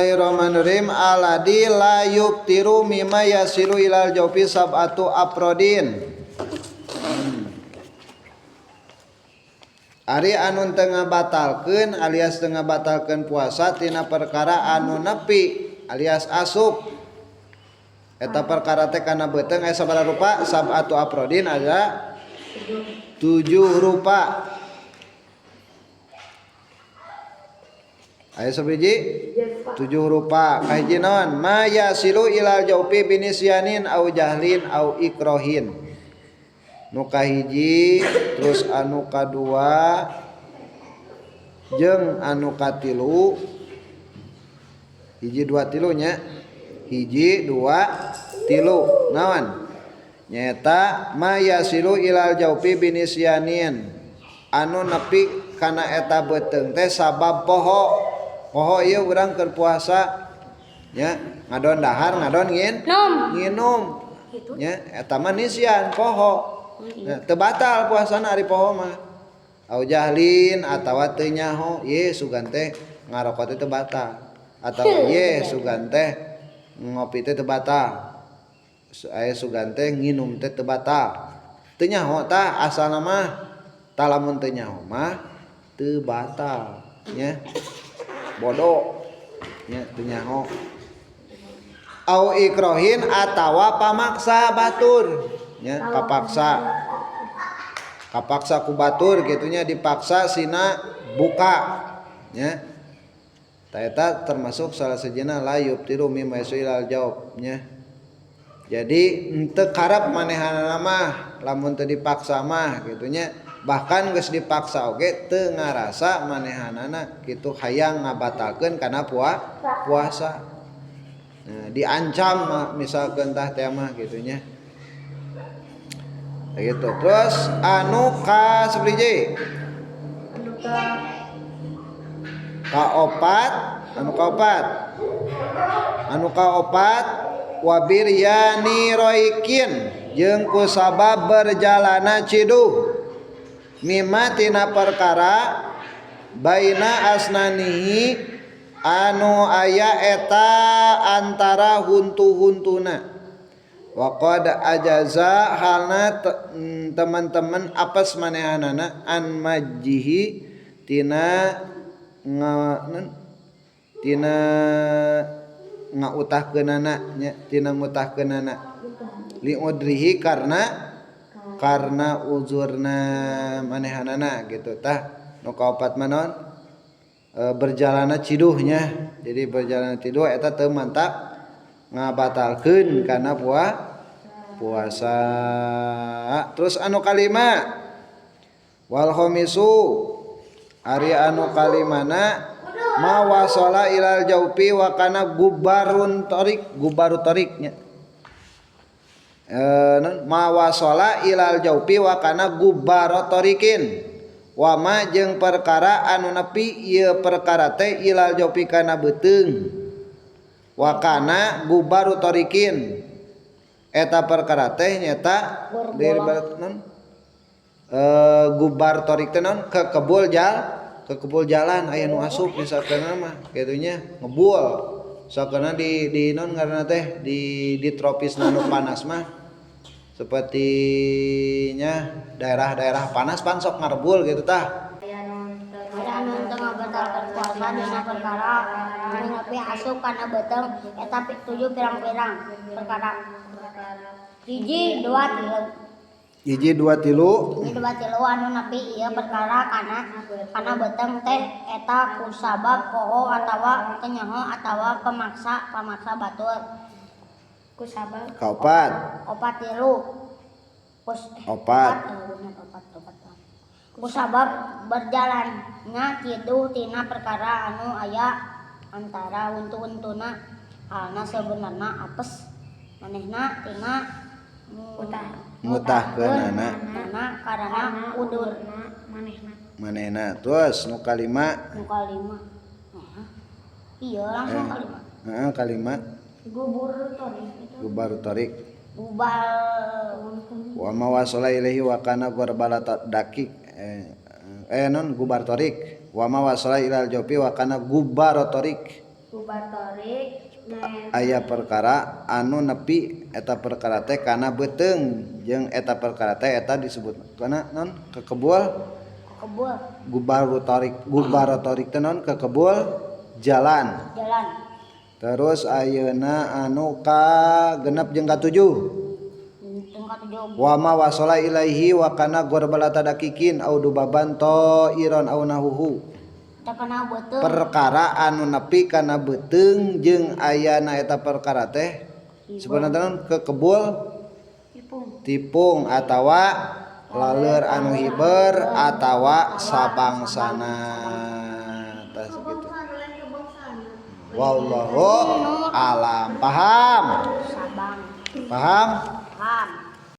Bismillahirrahmanirrahim. Aladi la yubtiru mimma yasilu ilal jawfi sab'atu afrodin. Ari anu teu ngabatalkeun alias teu ngabatalkeun puasa tina perkara anu nepi alias asup. Eta perkara teh kana beuteung aya sabaraha rupa? Sab'atu afrodin ada 7 rupa. Aya sabiji 7 rupa. Kahiji naon? Ma yasilu ilal jawfi binisyanin au jahlin au ikrohin. Nu kahiji terus anu kadua jeung anu katilu. Hiji dua tilu nya. Hiji dua tilu naon? Nyaeta ma yasilu ilal jawfi binisyanin. Anu nepi kana eta beuteung teh sabab poho. Poho ieu urang keur puasa nya, ngadon dahar ngadon nginum nya, eta mah nisyan poho. Nah, teu batal puasana ari poho mah. Au jahlin atawa teu nyaho, ye sugan teh ngarokok teh teu batal. Atawa ye sugan teh ngopi teh teu batal. Aya sugan teh nginum teh teu batal. Teu nyaho tah asalna mah, tah lamun teu nyaho mah teu batal nya. Bodoh nya teu nyaho. Au ikrohin atawa pamaksa batur nya, kapaksa. Kapaksa ku batur kitunya, dipaksa sina buka nya. Ta eta termasuk salah sejena la yubtiru mimma yasilal jawab nya. Jadi henteu karep manehanana mah lamun teu dipaksa mah kitunya. Bahkan geus dipaksa oge teu ngarasa manehanana kitu hayang ngabatalkeun kana puasa. Nah, diancam misalkeun tah teh mah kitunya. Gitu. Terus anu ka sabiji? Anu ka kaopat, anu kaopat. Anu kaopat wabiryani roikin jeung kusabab berjalana ciduh. Mimma tina perkara baina asnanihi anu aya eta antara huntu-huntuna. Wa qad ajaza halna teman-teman apes manehanana an majjihi tina tina ngautahkeunana nya, tina ngutahkeunana li udrihi karena uzurna manehanana gitu tah. Nu kaopat mah naon? Berjalana ciduhnya. Jadi berjalana ciduh eta teu mantap ngabatalkeun kana puasa. Terus anu kalima wal khamisu ari anu kalimana ma wasala ilal jaupi wa kana gubarun tarik, gubaru tariknya. Ma wasala ilal jaupi wa kana gubaro tarikin wa ma jeung perkara anu nepi ieu perkara teh ilal jaupi kana beuteung wa kana gubaru tarikin eta perkara teh nyata non gubar tarik teh non kekebul kekebul jalan aya nu asup misalkan mah kitunya ngebul sakana di non ngaranna teh di tropis nu panas mah sepertinya daerah-daerah panas pan sok ngarebul gitu tah. Aya anu teu ngabatalkeun puasa dina perkara anu nepi asup kana beuteung eta 7 pirang-pirang perkara. 1 2 3. 1 2 3. 1 2 3 anu nepi ieu perkara kana beuteung teh eta kusabab poho atawa teu nyaho atawa pamaksa batur. Kusabab kaopat. Opat tilu. Opat. Opat. Kusabab berjalannya ciduh tina perkara anu aya antara untu-untuna halna sebenarna apes manehna tina ngutahkeunana karena udur manehna. Terus nu kalima. Nu kalima. Iya langsung kalima. Heeh kalima. Gubar tarik. Gubar. Wa ma wasala ilaihi wa kana gorbala dakik non gubar tarik. Wa ma wasala ilal jawfi wa kana gubar tarik. Aya perkara anu nepi eta perkara teh kana beuteung jeung eta perkara teh eta disebut kana non kekebul. Kekebul. Gubaru tarik, gubaru tarik teh non kekebul jalan. Jalan. Terus ayeuna anu ka genep jeung katujuh. Jeung katujuh. Wa ma wasala ilaihi wa kana gorbalata dakikin au dubaban iron au nahuhu. Kana beuteung. Perkara anu nepi kana beuteung jeung ayana eta perkara teh sebenarnya kekebul tipung. Tipung atawa laleur anu hiber atawa sabangsana, tah sakitu. Wallahu alam. Paham? Sabang. Paham? Paham.